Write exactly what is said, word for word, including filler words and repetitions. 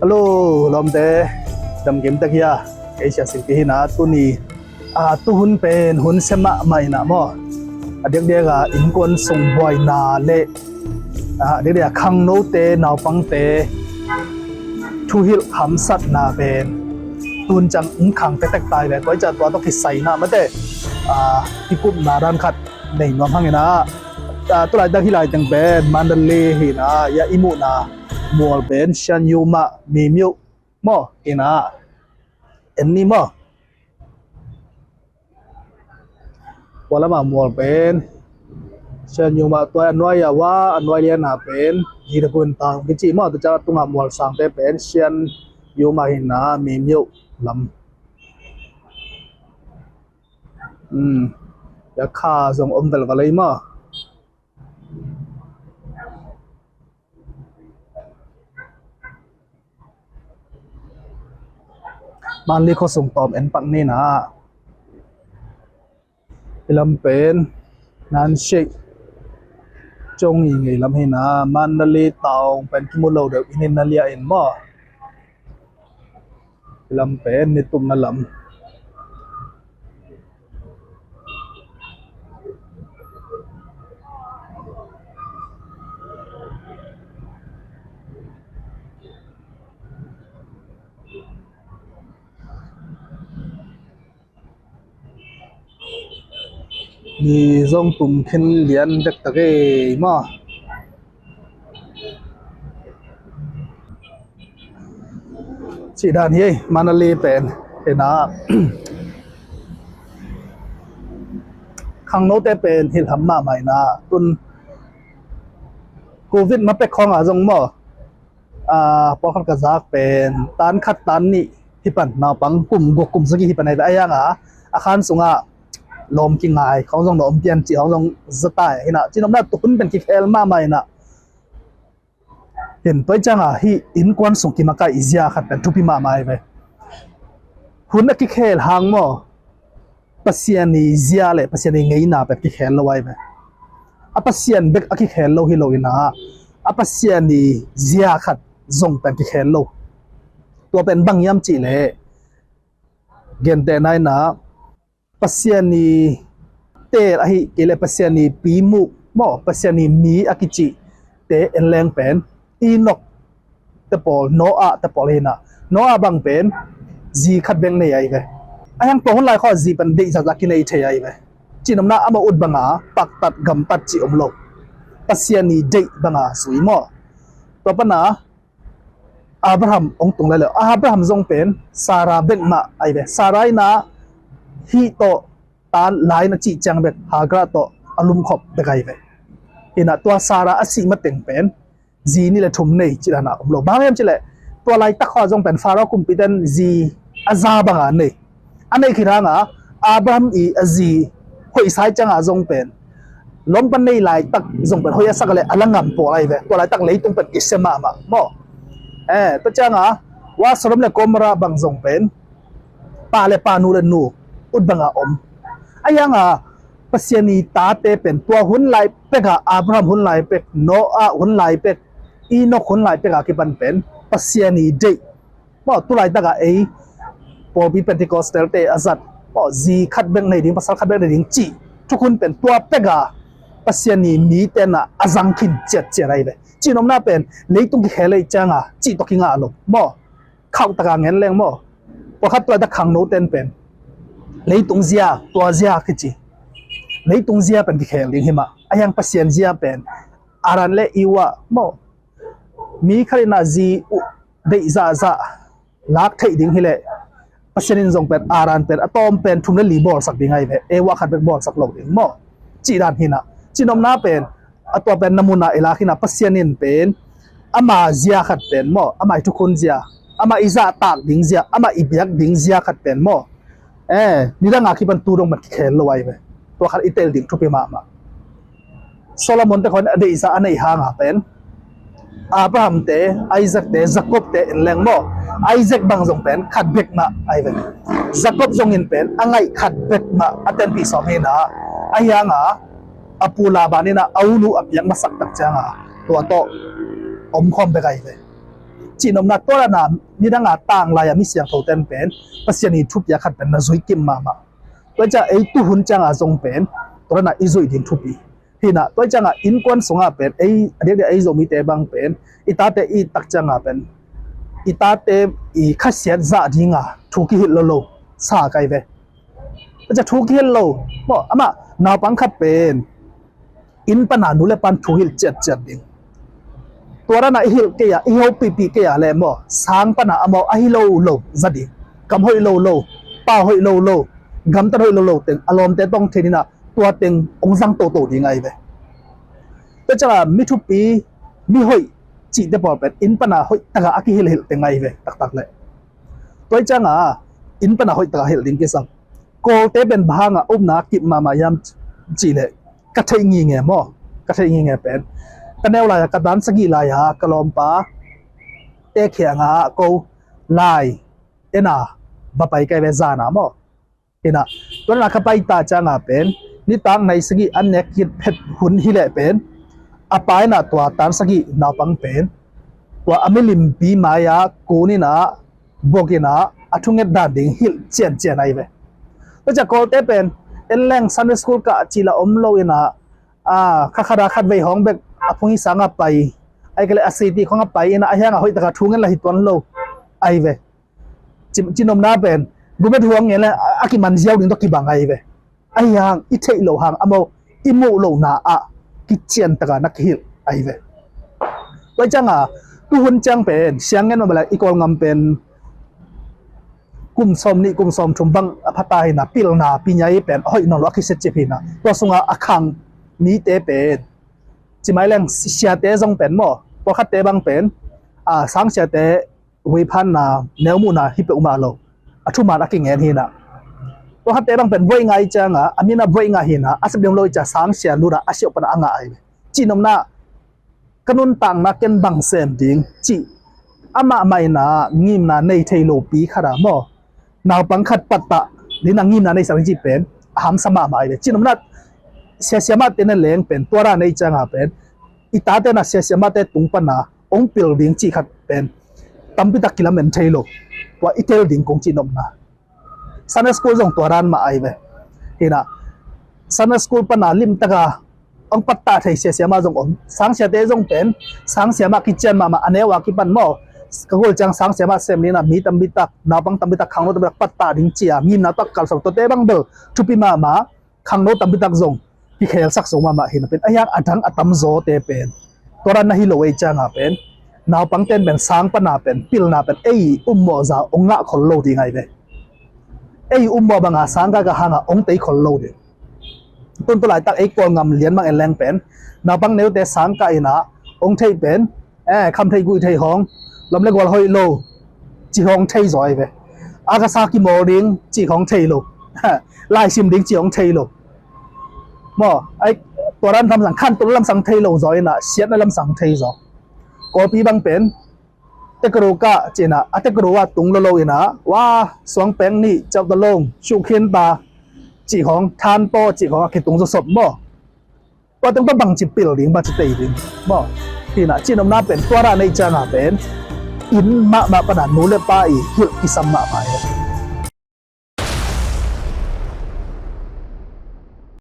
Hello lawmte, damkim tek hia? Kei Sia Singpi hi na. Tuni a tuhun pen hun sia mahmah hi na maw. A diakdiak a innkuan sung buaina le a diakdiak a khangnote naupangte thuhilh hamsatna pen tun ciang hong khang tektek ta hi ve. Tua hi ciang tua tawh kisai na mate, a, kikupna dan khat nei nuam hang hi na. A, tulaitak hih lai teng pen Mandalay hi na, ya i muhna mual pen Sian Yu Mah Mimyo maw hi na. En ni maw. Tua lam a mual pen Sian Yu Mah, tua a nuai a, a nuai lian a pen Yi Dagun Town kici maw. Tua ciang a tung a mual sangte pen Sian Yu Mah hi na, Mimyo lam. Hmm. Ya kha zong om velvel ei maw. Mandalay khuasung tawm en pak ni na. Hih lam pen Nan Shek Chong i ngei lam hi na. Mandalay Town pen kimu lo deuh, inn in na liah in maw. Hih lam pen nitumna lam. Mi zong tum khin lian dektak ei maw. Cih dan hi ei, Mandalay pen hi na. Khangnote pen hilh ham mahmah hi na. Tun Covid ma pek khawng a zong maw, a, pawlkhat ka zak pen tan khat tan nih hi pan, naupang kum guk kum sagih hi pan ahi ve. Ahi hang a, a khan sung a lawm kingai khawng zong na om pian cih khawng zong za ta hi na. Cih nopna tuhun pen kikhel mahmah hi na. Hin tua hi ciang a hih innkuan sung kimakaih zia khat pen thupi mahmah ahi ve. Hun a kikhel hang maw, Pasian i zia le Pasian i ngeina pen kikhel lo ahi ve. A Pasian bek a kikhel lo hi lo hi na, a Pasian i zia khat zong pen kikhel lo. Tua pen bang hiam cih leh, gentehna in a, Pasian i teel ahi kei leh Pasian i pimu maw, Pasian i mi a kicihte en leng pen Enok te pawl, Noah te pawl hi na. Noah bang pen zi khat bek nei ahi ve. Ahi hang tua hun lai khawng a zi pen deih zahzah kinei thei ahi ve. Cih nopna amah ut bang a paktat gamtat cih om lo. Pasian i deih bang a zui maw. Tua pan a Abraham hong tung lai lo. Abraham zong pen Sarah bek mah ahi ve. Sarah in a hih tawh tan lai na cih ciang bek Hagar tawh a lumkhop bek ahi ve. Hi na, tua Sarah a sih mateng pen zi nih le thum nei cih dan a om lo. Bang hang hiam cih leh tua laitak khawng a zong pen Pharaoh kumpite'n zi a za bang a nei. A neih khit hang a, Abraham i a zi hoih sa ciang a zong pen lawmpa nei laitak zong pen hoih a sak a leh a la ngam pawl ahi ve. Tua laitak leitung pen i sia mahmah maw. Eh, tua ciang a, ua Sodom le Gomorrah bang zong pen pa le pa, nu le nu ut bang a om. Ahi hang a, Pasian i tate pen tua hun lai pek a, Abraham hun lai pek, Noah hun lai pek, Enok hun lai pek a kipan pen Pasian i deih maw, tu laitak a ei pawlpi Pentecostal te a zat maw, zi khat bek nei ding, pasal khat bek nei ding cih thukhun pen tua pek a Pasian i mite'n a zang khin ciatciat ahi ve. Cih nopna pen leitung kikhel ahih ciang a cih tawh kingah lo maw. Khauh tak a ngen leng maw, pawlkhat tu laitak khangnote'n pen leitung zia, tua zia kici, leitung zia pen kikhel ding hi mah. Ahi hang Pasian zia pen Adam le Eva maw, mi khat in a zi uh deih zahzah lak theih ding hi leh, Pasian in zong pen Adam pen a tawm pen thum le li bawlsak ding ahi ve, Eva khat bek bawlsak lo ding maw. Cih dan hi na. Cih nopna pen a tua pen na mun a i lak hi na, Pasian in pen ama zia khat pen maw, ama i thukhun zia, ama i zahtak ding zia, ama i biak ding zia khat pen maw, eh, nidang a kipan tu dong pen kikhel lo ahi ve. Tua khat i tel ding thupi mahmah. Solomon te khawng a deihzah a neih hang a pen Abraham te, Isaac te, Jacob te en leng maw, Isaac bang zong pen khat bek mah ahi ve. Jacob zong in pen a ngaih khat bek mah a tenpih sawm hi na. Ahi hang a, a pu Laban in a a unu a piak masak tak ciang a tua tawh omkhawm bek ahi ve. Cihnopna tua dan a nidang a tang lai a mi siangtho ten pen Pasian i thupi a khat pen na zui kim mahmah. Tua ciang ei tuhun ciang a zong pen tua dan a i zuih ding thupi. Hi na, tua ciang a innkuan sung a pen ei a diakdiak ei Zomite bang pen i tate i tak ciang a pen i tate i khasiat zah ding a thu kihilh lo lo sa kai ve. Tua ciang thu kihilh lo maw, amah naupang khat pen inn pan a nu le pan thu hilh ciatciat ding. Tua dan a i hilh kei a, i hopihpih kei a le maw, sang pan a amau ahi lo lo za ding. Kam hoih lo lo, pau hoih lo lo, gamtat hoih lo lo teng a lawmte tawh thei ding a, tua teng hong zang toto ding ahi ve. Tua ciang a mi thupi, mi hoih cihte pawl pen inn pan a hoih tak a a kihilhhilh teng ahi ve taktak le. Tua ciang a inn pan a hoih tak a hilh ding kisam. Kawlte pen bang hang a upna a kip mahmah hiam cih leh ka theih nginge maw, ka theih nginge pen ka neu lai a, ka dan sagih lai a ka lawmpa te kiang a ko lai en a va pai kai ve zan a maw. Hi na, tua dan a ka pai ta ciang a pen nitak nai sagih an nek khit phet hun hi leh pen a pa in a tua tan sagih naupang pen tua a milimpi mai a kun in a buak in a, a thunget dan ding hilh ciancian ahi ve. Tua ciang Kawlte pen en leng Sunday school kah cih lah om lo in a, a, kha khat a khat vei hong bek a phung i sang a pai, ahih kei leh a city khong a pai in a, a hiang a hoih tak a thungen lah hi tuan lo ahi ve. Ci, cihnopna pen gumet huang ngen le a, a kiman ziau ding tawh kibang ahi ve. Ahi hang i theih loh hang amau i muh lohna ah kician tak a na kihilh ahi ve. Tua ciang a tuhun ciang pen siang ngen mah bang le i Kawl ngam pen kum sawm nih kum sawm thum bang a pha ta hi na, pilna pinyai pen a hoih nawn lo a kisia cip hi na, tua sung a a khang mite pen ci mai leng siate zong pen maw, pawlkhatte bang pen a, sang siate huiphanna, neumuhna hi peuhmah lo, a thuman a kingen hi na. Pawlkhatte bang pen voih ngah i ciang a, a min a voih ngah hi na, a sep ding lo i ciang sang sia lut a, a siauh pan a ngah ahi ve. Cihnopna ka nuntakna ken bang sem ding cih amah mah in a ngimna nei thei lopi khat a maw, naupang khat pattah ding a ngimna nei sak ding cih pen a hamsa mahmah ahi ve. Cihnopna siasia mahte na leng pen tua dan a i ciang a pen i tate na siasia mahte tung pan a hong pil ding cih khat pen tampi tak kilamen thei lo. Tua i tel ding kong cihnopna. Sunday school zong tua dan mah ahi ve. Hi na, Sunday school pan a limtak a hong pattah thei siasia mah zong om. Sang siate zong pen sang sia mah kician mahmah, a neu a kipan maw, ka gol ciang sang sia mah sem ding a mi tampi tak, naupang tampi tak, khangno tampi tak pattah ding ci a ngimna tak kalsak, tuate bang bel thupi mahmah. Khangno tampi tak zong kikhelsak zo mahmah hi na pen, a hiang a dang a tamzawte pen tua dan na hi lo ei ciang a pen naupang ten pen sang pan a pen pilna pen ei ummawh za hong ngah khol lo ding ahi ve. Ei ummawh bang a sang kah kah hang a hong tei khol lo ding. Tun tua laitak ei Kawl ngam lian bang en leng pen naupang neute sang kah in a hong theih pen, eh, kham theih guih theih hong, lawm le gual hoih lo cih hong thei zaw ahi ve. A ka sa kimawl ding cih hong thei lo. Laisim ding cih hong thei lo. Maw, ai, tua dan lamsang, khantoh lamsang thei lo zaw in a, siatna lamsang thei zaw. Kawlpi bang pen tekro kah ci in a, a tekro a tung lo lo in a, wa, suang peng nih, cauh ta long, shuh khin ta cih hong, than paw cih hong a kitung zaw sop maw. Tua teng pa bangci pil ding, bangci tei ding maw. Hi na, cihnopna pen tua dan a i ciang a pen inn mahmah pan a nu le pa i hilh kisam mahmah hi.